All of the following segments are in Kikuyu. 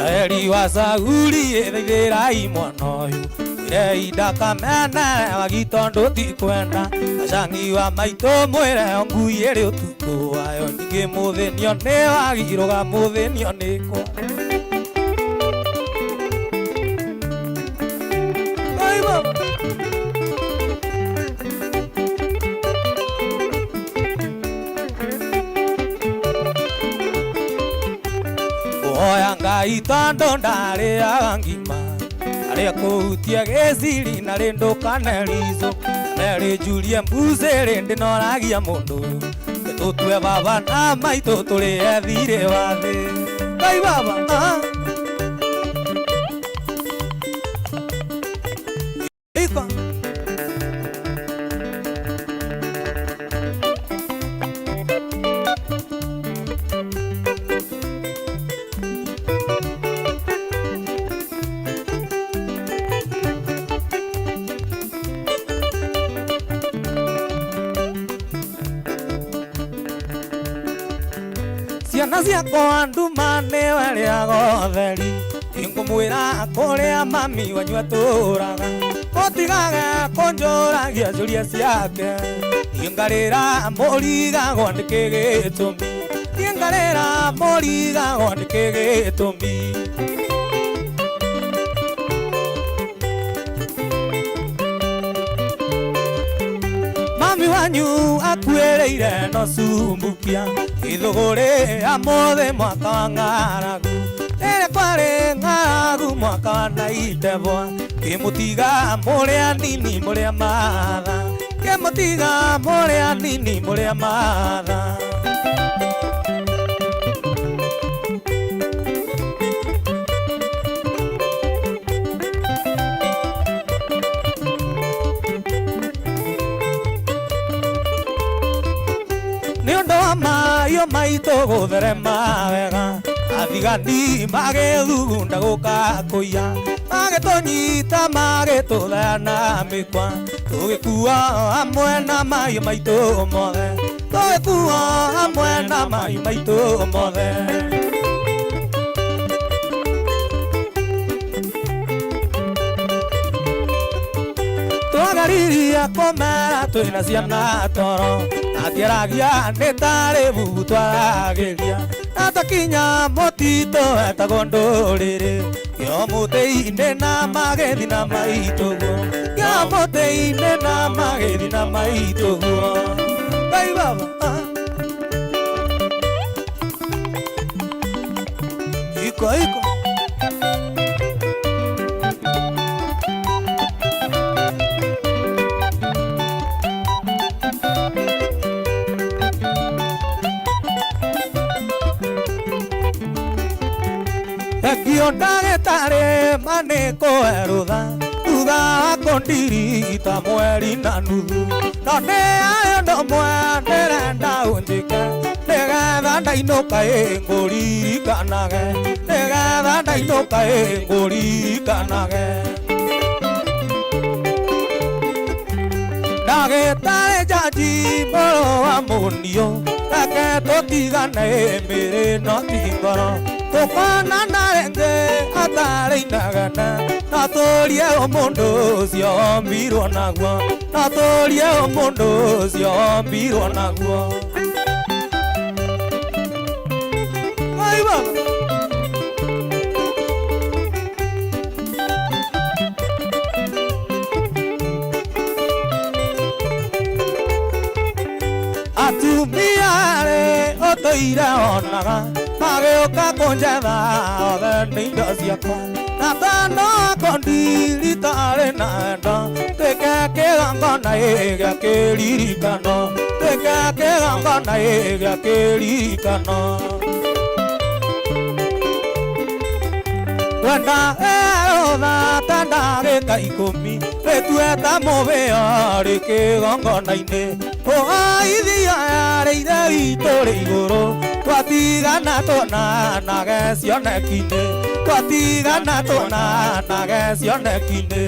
Jaeli wa Sauli thaithĩrai mwana ũyũ mwĩrei ndakamene wagi tondũ tikwenda acangi wa maitũ mwĩre ngui ĩrĩ ũtukũ wayo ningĩ mũthĩnio nĩ wagi rũga mũthĩnio nĩkwa. Ai baba. Kũhoya Ngai tondũ ndarĩaga ngima arĩa kũhutia gĩciri na rĩ ndũkane rizũ na rĩ njurie mbucĩ rĩ ndĩnoragia mũndũ tũtue baba na maitũ tũrĩe thirĩ wa thĩ. Ngai baba ah. Iko. Ciana ciakwa nduma nĩwe rĩaga ũtheri ingũmwĩra kũrĩa mami wanyu atũraga mũtigage kũnjũragia ciũria ciake ngarĩra mũrigagwo nĩkĩ gĩtũmi ngarĩra mũrigagwo nĩkĩ gĩtũmi. Mami wanyu akuĩrĩire no cumbukia ithũgũrĩ amũthĩ mwaka wa ng'aragu rĩrĩa kwarĩ ng'aragu mwaka wa naitebwa kĩmũtiga mũrĩ anini mũrĩ a matha kĩmũtiga mũrĩ anini mũrĩ a matha. Nĩ ũndũ wa mahiũ maitũ gũtherema wega athigani magĩthugunda gũka kũiya magĩtũnyita magĩtũthaya na mĩkwa tũgĩkua hamwe na mahiũ maitũ mothe tũgĩkua hamwe na mahiũ maitũ mothe. Twagariria kũmera twĩna ciana toro atiaragia nĩ tarĩ bubu twaragĩria na twakinya mũtitũ etagwo ndũrĩrĩ kĩo mũtĩ-inĩ na magĩthi na maitũguo kĩo mũtĩ-inĩ na magĩthi na maitũguo. Ngai baba ah. Iko iko. Thengio ndagĩtarĩ ma nĩ kũherũtha thutha wa kũndirita mweri na nuthu no nĩ ayo ũndũ ũmwe ndĩrenda ũnjĩke nĩgetha ndainũka ĩ ngũririkanage nĩgetha ndainũka ĩ ngũririkanage. Ndagĩtarĩ Jaji mũrũ wa Mũnio reke tũtigane mĩrĩ no ti ngoro tũkonana rĩngĩ atarĩ inegene no tũrie ũmũndũ ũcio ombirwo naguo no tũrie ũmũndũ ũcio ombirwo naguo. Ai baba. Atumia arĩ ũtũire onaga magĩũka kũnjetha othe nĩ indo ciakwa na tondũ akũndiritarĩ na endo twĩke kĩgongona ĩ gĩa kĩririkano twĩke kĩgongona ĩ gĩa kĩririkano. Wenda erũtha ta ndagĩka ikũmi wĩtue ta mũbĩa rĩ kĩgongona-inĩ ũgaithia yarĩ ithe witũ rĩ igũrũ twatigana tuonanage cioneki-inĩ twatigana tuonanage cioneki-inĩ.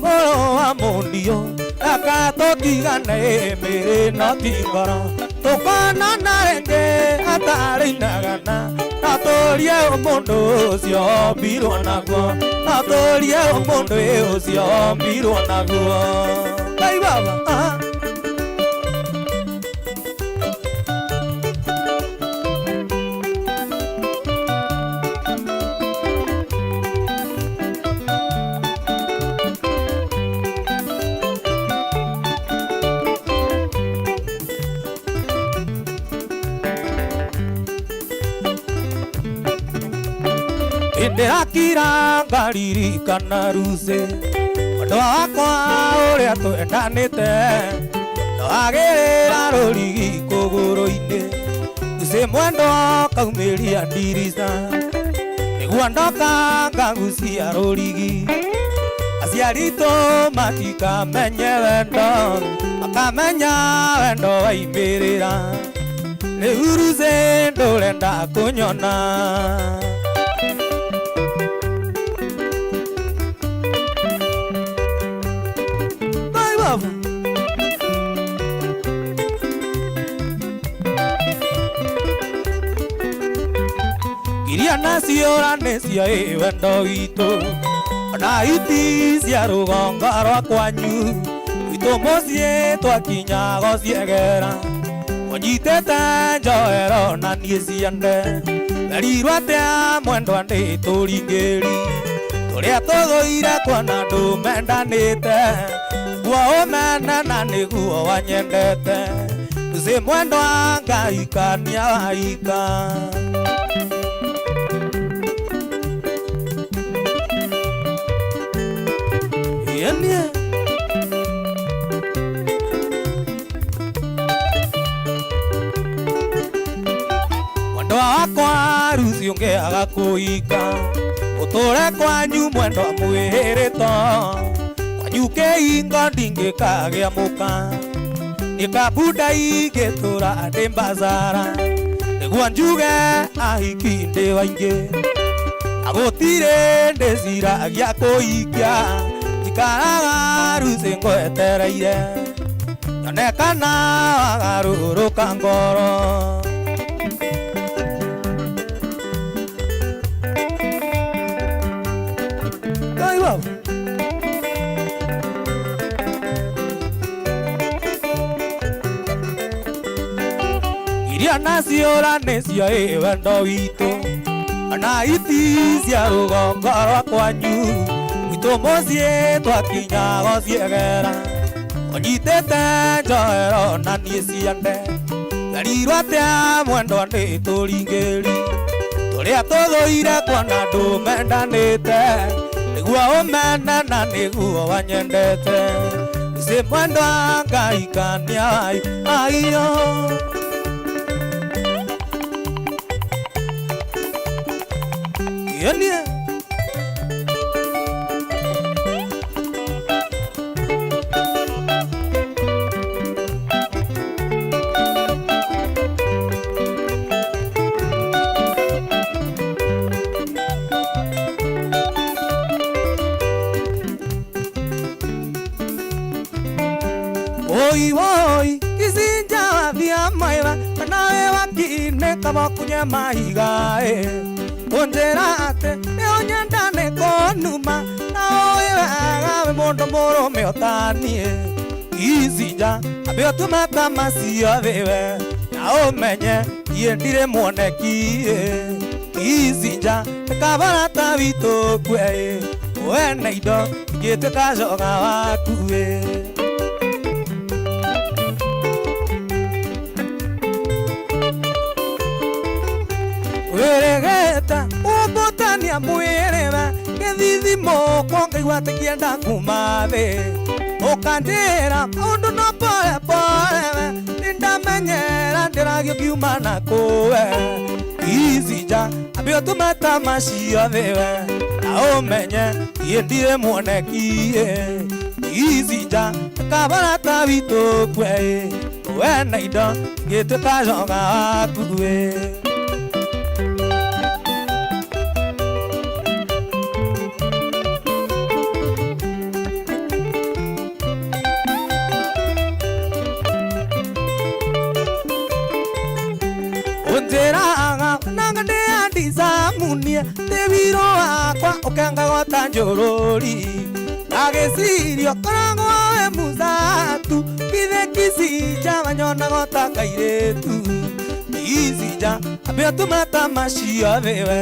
Mũrũ wa mũndio raka tũtigane mĩrĩ no ti ngoro tũkonana rĩngĩ atarĩ inagana no tũrie ũmũndũ ũcio ombirwo naguo no tũrie ũmũndũ ũcio ombirwo naguo. Ngai baba ah. Ndĩrakira ngaririkana rucĩ mwendwa wakwa ũrĩa twendanĩte ndwagĩrĩra rũrigi kũgũrũ-inĩ rucĩ mwendwa kaumĩria ndirica nĩguo ndoka ngagucia rũrigi aciari tũ matikamenye wendo makamenya wendo waimĩrĩra rĩu rucĩ ndũrenda kũnyona. Iria naciũra nĩcio ĩ wendo witũ ona iti cia rũgongo rwa kwanyu gwitũ mũciĩ twakinyago ciegera ũnyitĩte njoero na niĩ ciende werirwo atĩa mwendwa ndĩ tũringĩri tũrĩa tũthũire kuona andũ mendanĩte nĩguo ũmene na nĩguo wanyendete rucĩ mwendwa ngaikania waika. Yenie mwendwa wakwa ruci ũngĩaga kũhika ũtũre kwanyu mwendwa mwĩhĩrĩto kwanyu kĩhingo ndingĩkagĩa mũka nĩkabunda ingĩtũra ndĩ mbazara nĩguo njuge ahiki ndĩ waingĩ na gũtirĩ ndĩciragia kũhikia ikaraga rucĩ ngwetereire nyonekana wagarũrũka ngoro. Ngai baba. Iria naciũra nĩcio ĩ wendo witũ ona iti cia rũgongo rwa kwanyu gwitũ mũciĩ twakinyago ciegera ũnyitĩte njoero na niĩ ciende werirwo atĩa mwendwa ndĩ tũringĩri tũrĩa tũthũire kuona andũ mendanĩte nĩguo ũmene na nĩguo wanyendete rucĩ mwendwa ngaikania aiyo. Yenie Oi oi kisinja vya maiva nawe wakine kama kunye maiga unjira ate nĩ ũnyendane konuma na ũĩ wega wĩ mũndũ mũrũme ũtaniĩ icinja ambe ũtũmata macio thĩwe na ũmenye niĩ ndirĩ mwoneki icinja nĩkabarata witũ kue wene indo ingĩtuĩka coga waku. Wĩrĩgĩte ũmbũtania mwĩrĩ gĩthithimo kwongaigua atĩ kĩenda kuma thĩ ũkanjĩra maũndũ no pole pole nĩndamenyera ndĩragio ngiuma na kũwe icinja ambe ũtũmata macio thĩwe na ũmenye niĩ ndirĩ mwoneki icinja kabarata witũ kue wene indo ingĩtuĩka coga waku. Anga ndĩandicamunie ndĩ wiro wakwa ũkengaga ta njũrũri ndagĩcirio koragwo wĩ mũcatu githĩ kicinja wanyonaga ta kairĩtu icinja ambia tũmata macio thĩwe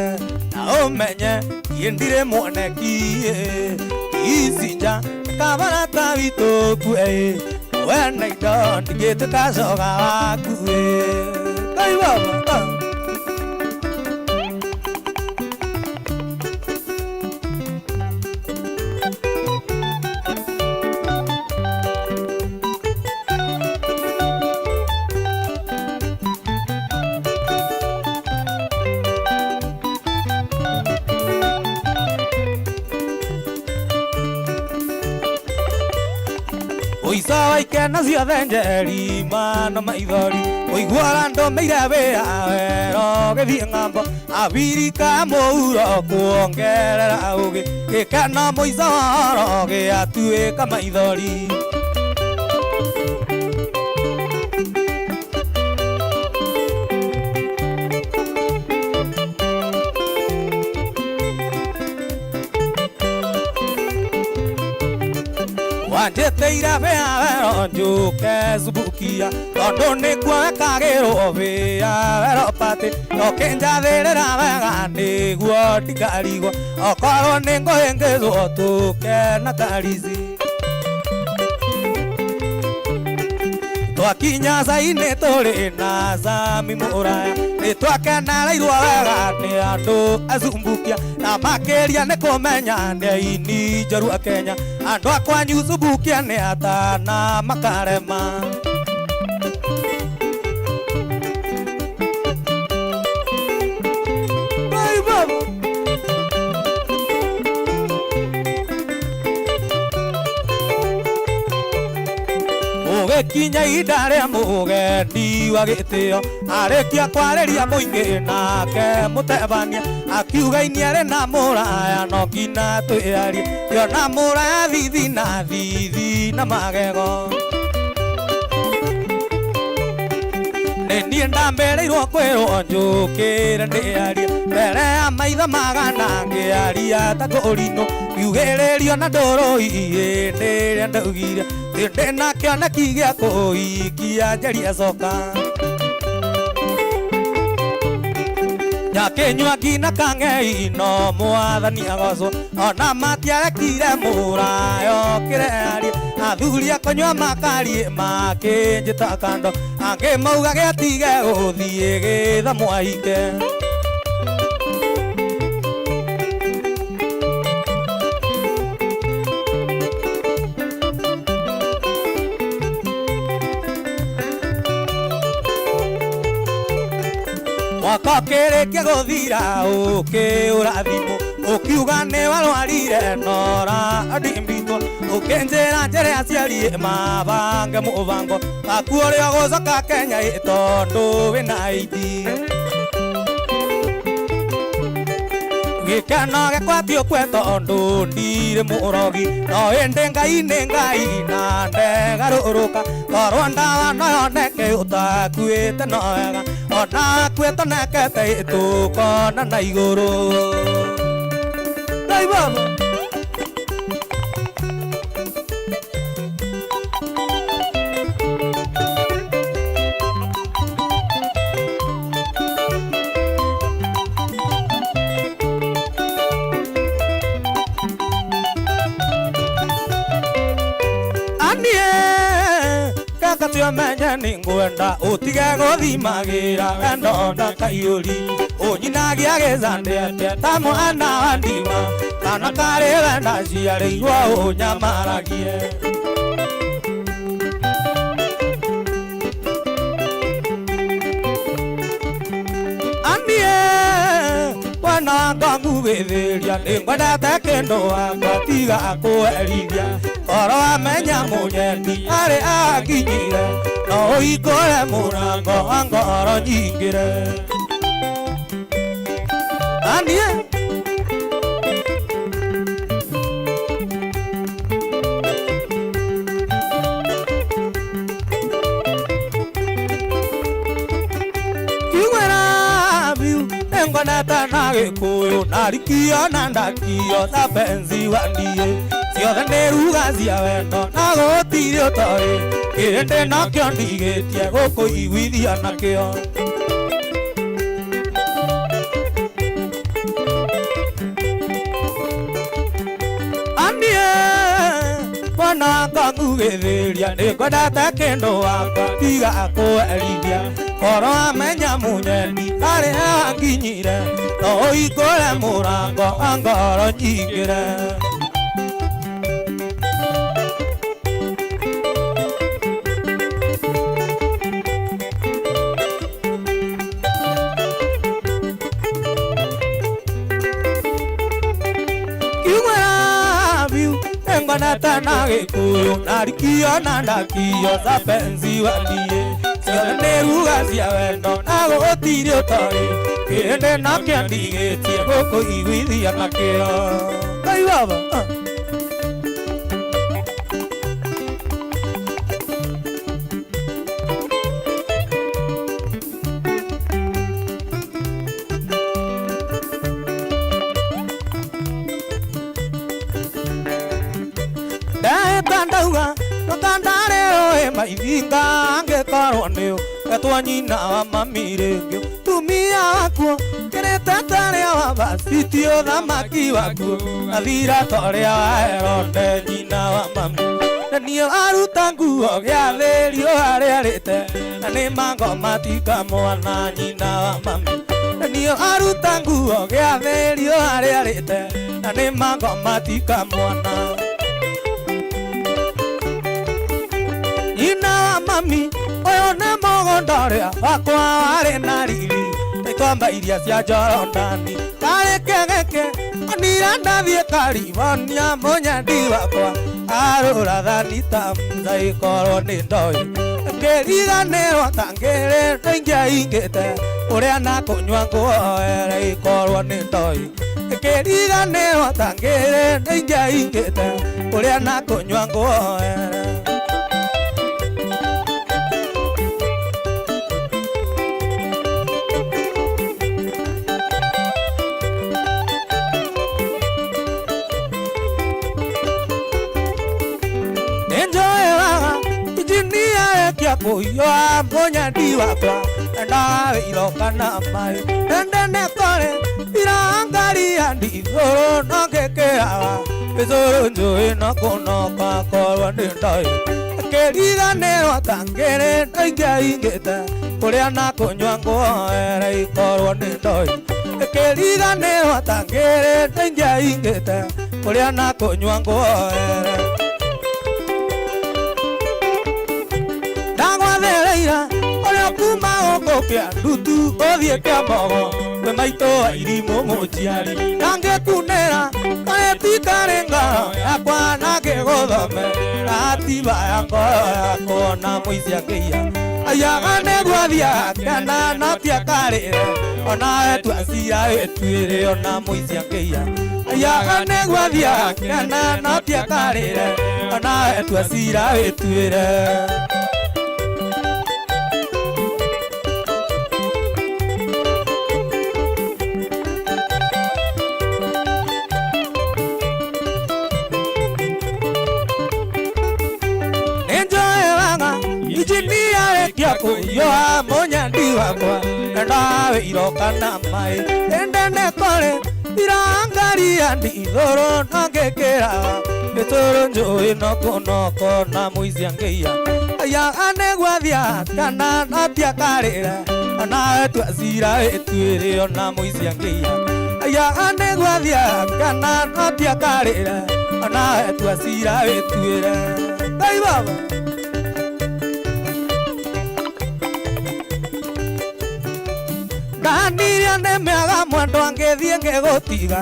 na ũmenye niĩ ndirĩ mwoneki icinja kabarata witũ kue wena indo ndingĩtuĩka coga waku Ngai baba. Ũico wa ikeno ciothe njeri mano maithori ũiguaga ndũmĩire wĩra wero gĩthiĩ ng'ambo abirika mũuro kuongerera ũgĩ gĩkeno mũico woro gĩatuĩka maithori. Wanjĩtĩire bĩa wero njũke Subukia tondũ nĩkuo wekagĩrwo bĩa wero patĩ ũkĩnjathĩrĩra wega nĩguo ndikarigwo okorwo nĩ ngũhĩngĩcwo tũke na karici. Twakinya cainĩ tũrĩ na cami mũraya nĩ twakenereirwo wega nĩ andũ a Subukia na makĩria nĩ kũmenya nĩ aini njorua Kenya andũ a kwanyu Subukia nĩ atana makarema. Ngai baba. Ũgĩkinya ihinda rĩa mũgendi wa gĩtĩo arĩkia kwarĩria mũingĩ nake mũtebania akiuga inia rĩ na mũraya no nginya twĩarie kĩona mũraya thithi na thithi na magego. Nĩ niĩ ndambĩrĩirwo kwĩrwo njũkĩre ndĩarie mbere ya maitho magana ngĩaria ta kũrinũ ngiugĩrĩrio na ndũrũ hĩndĩ ĩrĩa ndaugire ndĩ na kĩoneki gĩa kũhikia njeria coka. Nyakĩnyua ngina kang'ei no mwathani agocwo ona matiarekire mũraya okĩre arie athuri a kũnyua makariĩ makĩnjĩta kando angĩ maugage atige gũthiĩ gĩtha mwahike. Mwaka ũkĩrĩkia gũthira ũkĩũra thimũ ũkiuga nĩ warwarire nora ndimbitwo ũkĩnjĩra njĩre aciari mabange mũbango waku ũrĩa ũgũcoka Kenya ĩ tondũ wĩna ID. Gĩkeno gĩakwa ti ũkue tondũ ndirĩ mũrogi no ĩndĩ Ngai nĩ Ngai na ndegarũrũka korwo ndawa no yoneke ũtakuĩte no wega ona akuĩte onekete tũkona na igũrũ. Ngai baba. Kaka menye nĩ ngwenda ũtige gũthimagĩra wendo na kaiyũri ũnyinagia gĩcandĩ atĩa ta mwana wa ndima kana karĩ wenda ciarĩirwo ũnyamaragie. Anie mwana wakwa ngugĩthĩria nĩ ngwendete kĩndũ wakwa tiga kũherithia korwo wamenya mũnyendi arĩ akinyire no ũhingũre mũrango wa ngoro nyingĩre. Anie kiugĩra biũ Nĩngonete na gĩkũyũ na rikio na ndakio ta penzi wa ndiĩ ciothe nĩ ruga cia wendo na gũtirĩ ũtoĩ kĩndĩ nakĩo ndigĩtie gũkũiguithia nakĩo. Anie mwana ngangugĩthĩria nĩngwendete kĩndũ wakwa tiga kwerithia korwo amenya munyendi harĩa anginyire no ũhingũre mũrango wa ngoro nyingĩre. Kiugwĩra biũ nĩngonete na gĩkũyũ na rikio na ndakio ta penzi wa ndiĩ ciothe nĩ ruga cia wendo na gũtirĩ ũtoĩ kĩndĩ nakĩo ndigĩtie gũkũiguithia nakĩo. Ngai baba. Ndahĩta ndauga ndũkandarĩrwo ĩ maithinga angĩkorwo nĩũ etwo nyina wa mami rĩngĩ tumia wakuo kĩrĩte ta rĩa wa Vasiti ũthamaki wakuo athira ta ũrĩa wa Herode nyina wa mami na niĩ aruta nguo gĩathĩrio harĩa arĩte na nĩ mangoma tikamwana nyina wa mami na niĩ aruta nguo gĩathĩrio harĩa arĩte na nĩ mangoma tikamwana. Nyina wa mami ũyũ nĩ mũgũnda ũrĩa wakwa warĩ na riri taitwamba iria cia Jorodani karĩ kegeke onire ndathiĩ Karibonia mũnyendi wakwa arũra thani ta mzaikorwo nĩ ndoĩ ngĩriganĩrwo ta ngĩrĩ ndũingĩaingĩte ũrĩa na kũnyua nguoere ikorwo nĩ ndoĩ ngĩriganĩrwo ta ngĩrĩ ndũingĩaingĩte ũrĩa na kũnyua nguoere. Kũhiũha mũnyendi wakwa endaga iroka na maĩ endene kore irangaria ndithũrũ no ngĩkĩraga mĩcũrũ njũĩ no kũnoka korwo nĩ ndoĩ ngĩriganĩrwo ta ngĩrĩ ndũingĩaingĩte kũrĩa na kũnyua nguoere ikorwo nĩ ndoĩ ngĩriganĩrwo ta ngĩrĩ ndũingĩaingĩte kũrĩa na kũnyua nguoere. Ndagwathĩrĩire ũrĩa kuma gũkũ kĩa ndutu ũthiĩ kĩa mbogo kwĩ maitũ wa irimũ mũciari ndangĩkunĩra karĩ ti karĩ ngoro yakwa na ngĩgũthome ratiba ya ngoro yakwa na mũici akĩiya aiyaga nĩguo athiaga kena no ti akarĩre onawe tua cira wĩtuĩre ona mũici akĩiya aiyaga nĩguo athiaga kena no ti akarĩre onawe tua cira wĩtuĩre. Kũhiũha mũnyendi wakwa endaga iroka na maĩ endene kore irangaria ndithũrũ no ngĩkĩraga mĩtũrũ njũĩ no kũnoko na mũici angĩiya aiyaga nĩguo athiaga kana no ti akarĩre onawe tua cira wĩtuĩre ona mũici angĩiya aiyaga nĩguo athiaga kana no ti akarĩre onawe tua cira wĩtuĩre. Ngai baba. Ndanirie nĩ mĩaga mwendwa ngĩthiĩ ngĩgũtiga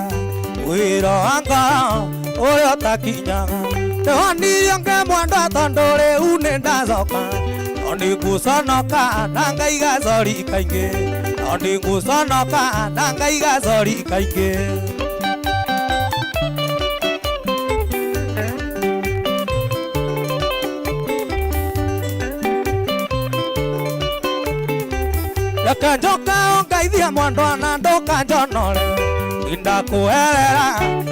wĩra wa ngoro ũrĩa ũtakinyaga ndĩhonirio ngĩmwenda tondũ rĩu nĩ ndacoka no nĩngũconoka na ngaiga cori kaingĩ no nĩngũconoka na ngaiga cori kaingĩ. Reke njoke. Ndeithia mwendwa na ndũkanjonore Ndakũherera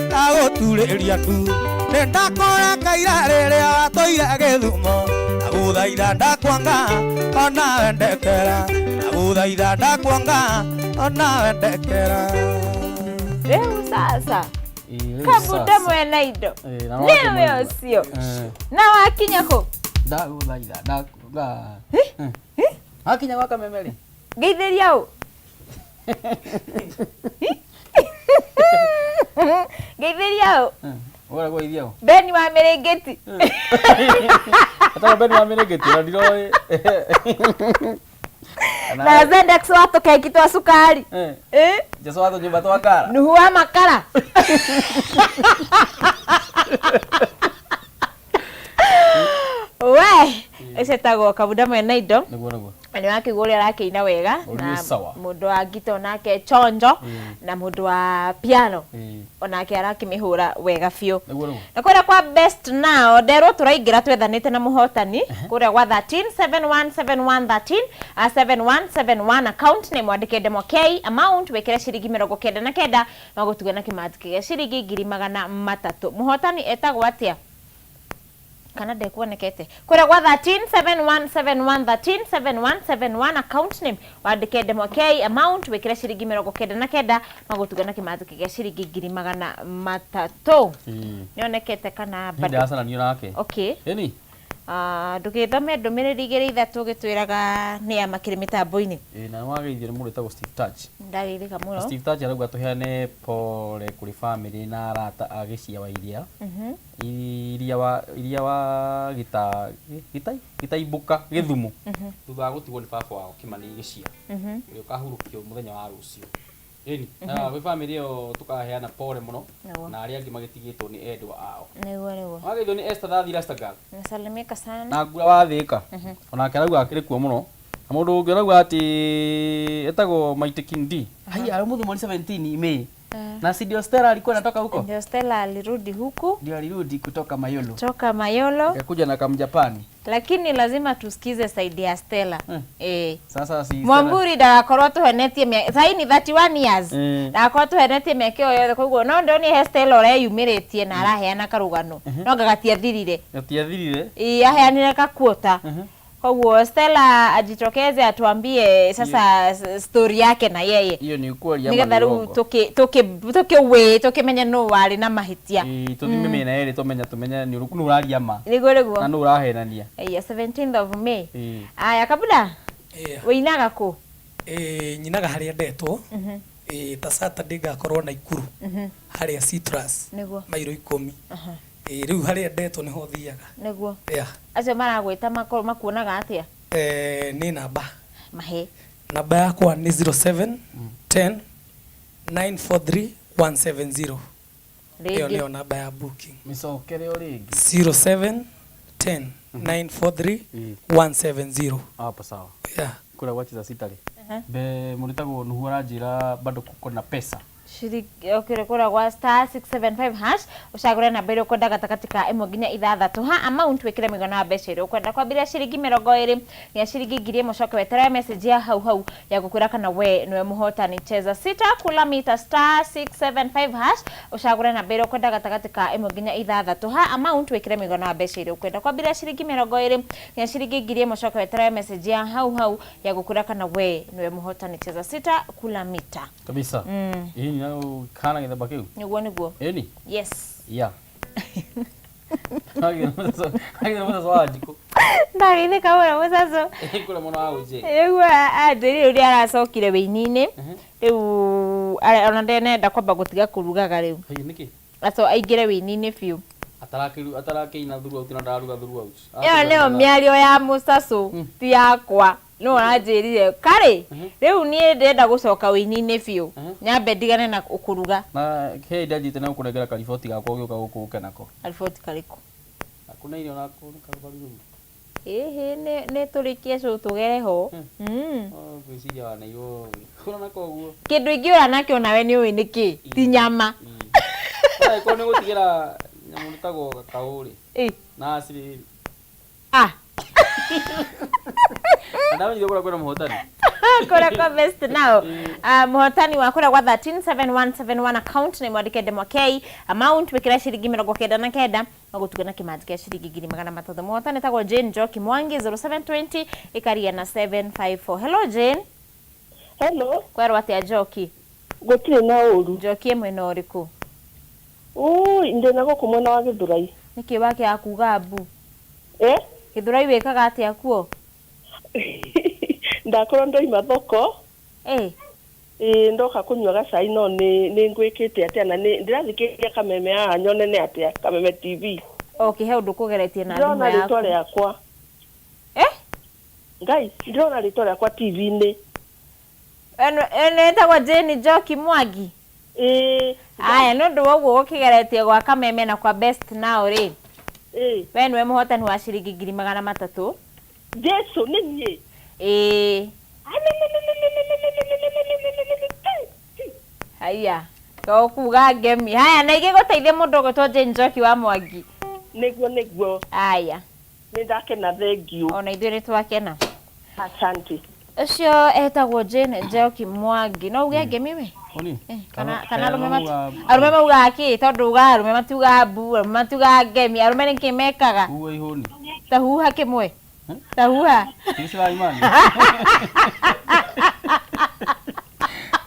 ndagũturĩria ndu Nĩndakũrekeire rĩrĩa watũire gĩthumo Ndagũthaitha ndakuanga onawe ndekera Ndagũthaitha ndakuanga onawe ndekera. Rĩu sasa Ĩĩ, rĩu kabuda sasa. mwena indo Ĩĩ, na nĩwe wakĩmũigua. ũcio Eh. na wakinya kũ Ndagũthaitha ndakuga. Wakinya gwa Kameme rĩ? Ngeithĩria ũ? Ngeithĩria ũ? Ũgera kũgeithia ũ? Beni wa Mĩrĩngĩti. Etagwo Beni wa Mĩrĩngĩti na ndiroĩ. Na Zendex wa tũkeki twa cukari. Eh. Eh? Jesu wa tũnyũmba twa kara. Nuhu wa makara. We, ũcio etagwo Kabuda mwena indo. Nĩguo nĩguo. Na nĩ wakĩigua ũrĩa arakĩina wega. Ũrĩ Na sawa. mũndũ wa ngita onake chonjo na mũndũ wa piano Ĩĩ. onake arakĩmĩhũra wega biũ. Nĩguo nĩguo. Na kũrĩa kwa best now nderwo tũraingĩra twethanĩte na mũhotani kũrĩa gwa 13 7171 13 7171 account name wandĩke ndemwa K amount wĩkĩre ciringi 99 magũtuge na kĩmanjĩka gĩa ciringi 300,000. Mũhotani etagwo atĩa kana ndekuonekete kũrĩa gwa 13 7171 13 7171 account name wandĩke ndemwa K amount wĩkĩre ciringi 99 magũtuge na kĩmanjĩka gĩa ciringi 300,000. Ĩĩ. Nĩonekete kana Niĩ bado? ndĩracananio nake. Okay. Ĩni. Ah, ndũgĩthome ndũmĩrĩri igĩrĩ ithatũ ũgĩtwĩraga nĩ a makĩrĩ mĩtambo-inĩ. Ĩĩ na nĩwageithio nĩ mũndũ wĩtagwo Steve Touch. Ndageithĩka mũno. Steve Touch arauga tũheane pole kũrĩ famĩlĩ na arata a Gĩcia wa Iria. Iria wa iria wa gĩta gĩtai gĩtaimbũka Gĩthumo. Thutha wa gũtigwo nĩ baba wao Kĩmani Gĩcia. Ũrĩa ũkahurũkio mũthenya wa rũciũ. Ĩni, na gwĩ famĩlĩ ĩyo tũkaheana pole mũno Nĩguo. na arĩa angĩ magĩtigĩtwo nĩ endwa ao. Nĩguo nĩguo. Wageithio nĩ Esther Thathi Rastagal Nasalimika sana. na ngura wa Thĩka. Onake arauga akĩrĩ kuo mũno. Na mũndũ ũngĩ arauga atĩ etagwo Maite King D. Haiya, ũmũthĩ mweri 17 Mei. Na si ndio Stella alikuwa anatoka huko? Ndio Stella alirudi huku Ndio alirudi kutoka Mayolo. toka Mayolo, Akakuja na kamjapani. lakini lazima tusikize saidi ya Stella. Eh. Sasa si Stella- Mwamburi ndagakorwo tũhenetie mĩaka sahi ni 31 years ndagakorwo tũhenetie mĩaka ĩyo yothe koguo no ndoni he Stella ũreyumĩrĩtie na araheana karũgano no anga gatiathirire. Gatiathirire. Ĩ, aheanire kakuota. Koguo Stella ajitokeze atuambie sasa story yake na yeye Hiyo ni ukweli ama nigetha ni rĩu uongo? tũkĩwĩ tũkĩmenye nũ warĩ na mahĩtia. Ĩĩ, tũthime mĩena yerĩ tũmenya tũmenye nĩ ũrĩkũ nũ ũraria ma Nĩguo na nĩguo. nũ ũrahenania. Ĩya 17th of May. Ĩĩ. Aya Kabuda, wĩinaga kũ? Ĩĩ, nyinaga harĩa ndetwo. Ĩĩ, ta Saturday ngakorwo Naikuru harĩa Citrus Nĩguo. mairo 10. Ĩĩ, rĩu harĩa ndetwo nĩho thiaga. Nĩguo. Yeah. Acio maragwĩta makuonaga atĩa? Nĩ namba Mahe. namba yakwa nĩ 07 10 943 170. Ĩyo Rĩngĩ. nĩyo namba ya booking. Mĩcokere o rĩngĩ. 07 10 943 170. Hapo sawa. Yeah. Kũrĩa gwacheza sita rĩ. Be mũrĩtagwo Nuhu aranjĩra bado kuko na pesa. Ciringi okire kũrĩa gwa star 675 hash ũcagũre namba ĩrĩa ũkwenda gatagatĩ ka ĩmwe nginya ithathatũ ha amount wĩkĩre mũigana wa mbeca iria ũkwenda kwambĩrĩria ciringi 20 nginya ciringi 1000 ũcoke weterere message ya hau hau ya gũkwĩra kana we nĩwe mũhotani. Cheza sita kula mita star 675 hash ũcagũre namba ĩrĩa ũkwenda gatagatĩ ka ĩmwe nginya ithathatũ ha amount wĩkĩre mũigana wa mbeca iria ũkwenda kwambĩrĩria ciringi 20 nginya ciringi 1000 ũcoke weterere message ya hau hau ya gũkwĩra kana we nĩwe mũhotani. Cheza sita kula mita. Kabisa. Ĩĩ nayo kana gĩthemba kĩu. Nĩguo nĩguo. Ĩni. Yes. Yeah. Agĩra mũcaco wa njikũ. Ndageithĩka mũno mũcaco. Kũrĩa mwena wa ũnjĩ. Rĩu anjĩrire ũrĩa aracokire wĩini-inĩ rĩu ona ndenenda kwamba gũtiga kũrugaga rĩu Haiya nĩkĩ? aco aingĩre wĩini-inĩ biũ. Atarakĩina throughout na ndararuga throughout. Ĩyo nĩyo mĩario ya mũcacũ ti yakwa no aranjĩrire karĩ rĩu niĩ ndĩrenda gũcoka wĩini-inĩ biũ nyambe ndigane na kũruga. Na he ndanjĩte na gũkũnengera kariboti gakwa ũgĩũka gũkũ ũke nako. Kariboti karĩkũ? Hakuna irio nako nĩ karugaru. Ĩhĩ nĩ tũrĩkie cũ tũgere ho. Ngwĩciria wanairwo kũra nako ũguo. Kĩndũ ingĩũra nakĩo nawe nĩ ũĩ nĩkĩ ti nyama. Angĩkorwo nĩ gũtigĩra nyamũ ĩtagwo gakaũ rĩ Ĩ. na acirĩ Ah. na ndamenyire kũrĩa kwĩna mũhotani. Kũrĩa kwa Best Now. Mũhotani wa kũrĩa gwa 137171, account nĩ mwandĩke Ndemwa K, amount wĩkĩre ciringi 99, magũtuge na kĩmanji kĩa ciringi 300,000. Mũhotani etagwo Jane Njoki Mwangi, 0720 ĩkaria na 754. Hello Jane. Hello. Kwerwo atĩa Njoki? Gũtirĩ na ũru. Njoki ĩ mwena ũrĩkũ? Ui, ndĩ na gũkũ mwena wa Gĩthũrai. Nĩkĩ wakĩaga kuga mbu? Eh? Gĩthũrai wĩkaga atĩa kuo? Ndakorwo ndoima thoko. Eh. Ĩĩ, ndoka kũnyua gacai, no nĩ ngwĩkĩte atĩa na nĩ ndĩrathikĩrĩria Kameme haha nyonene atĩa Kameme TV. Okay, he ũndũ kũgeretie na thimũ Ndĩrona yaku. rĩtwa rĩakwa. Eh? Ngai, ndĩrona rĩtwa rĩakwa TV-inĩ. Ĩno ĩtagwo Jane Njoki Mwangi. Ĩĩ. Aya, nĩ ũndũ wa ũguo gũkĩgeretie gwa Kameme na kwa Best Now rĩ. Ĩĩ. We nĩwe mũhotani wa ciringi 300,000. Jesu, nĩ niĩ. Ĩĩ. Haya, to kuga ngemi. Haya, na igĩgũteithia mũndũ ũgwĩtwo Jane Njoki wa Mwangi. Nĩguo, nĩguo. Aya. Nĩ ndakena, thank you. Ona ithuĩ nĩ twakena. Asante. Ũcio etagwo Jane Njoki Mwangi. No uge ngemi we? Oni? Eh, kana arũme maugaga kĩ? Tondũ ugaga arũme matiugaga mbu, arũme matiugaga ngemi, arũme nĩkĩ mekaga? Uwe ihũni. Ta huha kĩmwe. Ta huha. Tigicira imani.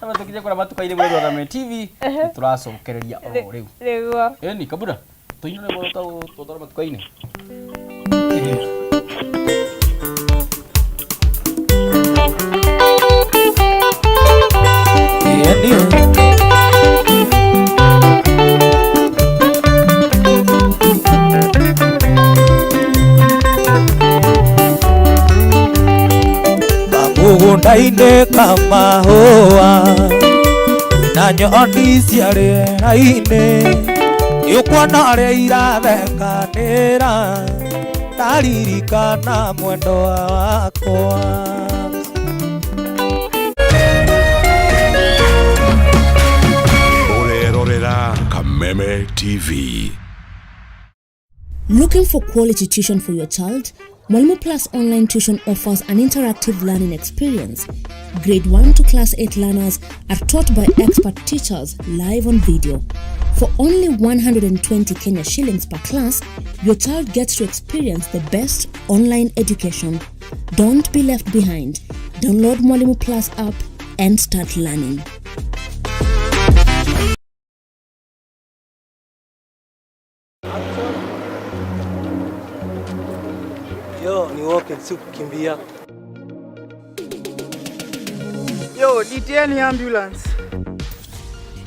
Aba tukinya kura matuka-inĩ mweri wa Kameme TV nĩtũracokereria oro rĩu. Nĩguo. Ĩni kabura tũinũre mũno ta tũtwara matuka-inĩ. Ĩĩ. Kamũgũnda-inĩ kamahũa na nyoni cia rĩera-inĩ, nĩũkuona ũrĩa irathekanĩra, ndaririkana mwendwa wakwa. Ũrerorera Kameme TV. Looking for quality tuition for your child? Mwalimu Plus Online Tuition offers an interactive learning experience. Grade 1 to Class 8 learners are taught by expert teachers live on video. For only 120 Kenya shillings per class, your child gets to experience the best online education. Don't be left behind. Download Mwalimu Plus app and start learning. Yo, ni walking, si kukimbia. Yo, nitieni ambulance.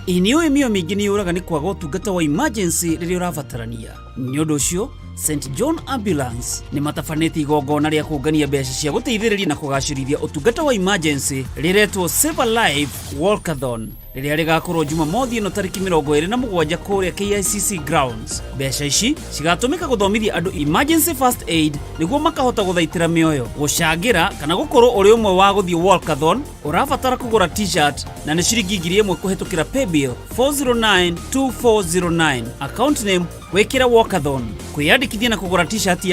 Ĩ nĩ ũĩ mĩoyo mĩingĩ nĩ yũraga nĩ kwaga ũtungata wa emergency rĩrĩa ũrabatarania. Nĩ ũndũ ũcio St John Ambulance nĩ matabanĩtie igongona rĩa kũngania mbeca cia gũteithĩrĩria na kũgacĩrithia ũtungata wa emergency rĩretwo Save a Life Walkathon, rĩrĩa rĩgakorwo Jumamothi ĩno tarĩki 27 kũrĩa KICC grounds. Mbeca ici cigatũmĩka gũthomithia andũ emergency first aid nĩguo makahota gũthaitĩra mĩoyo. Gũcangĩra kana gũkorwo ũrĩ ũmwe wa gũthiĩ walkathon, ũrabatara kũgũra t-shirt na nĩ ciringi 1,000 kũhetũkĩra paybill 4092409, account name wĩkĩre walkathon. Kwĩyandĩkithia na kũgũra t-shirt.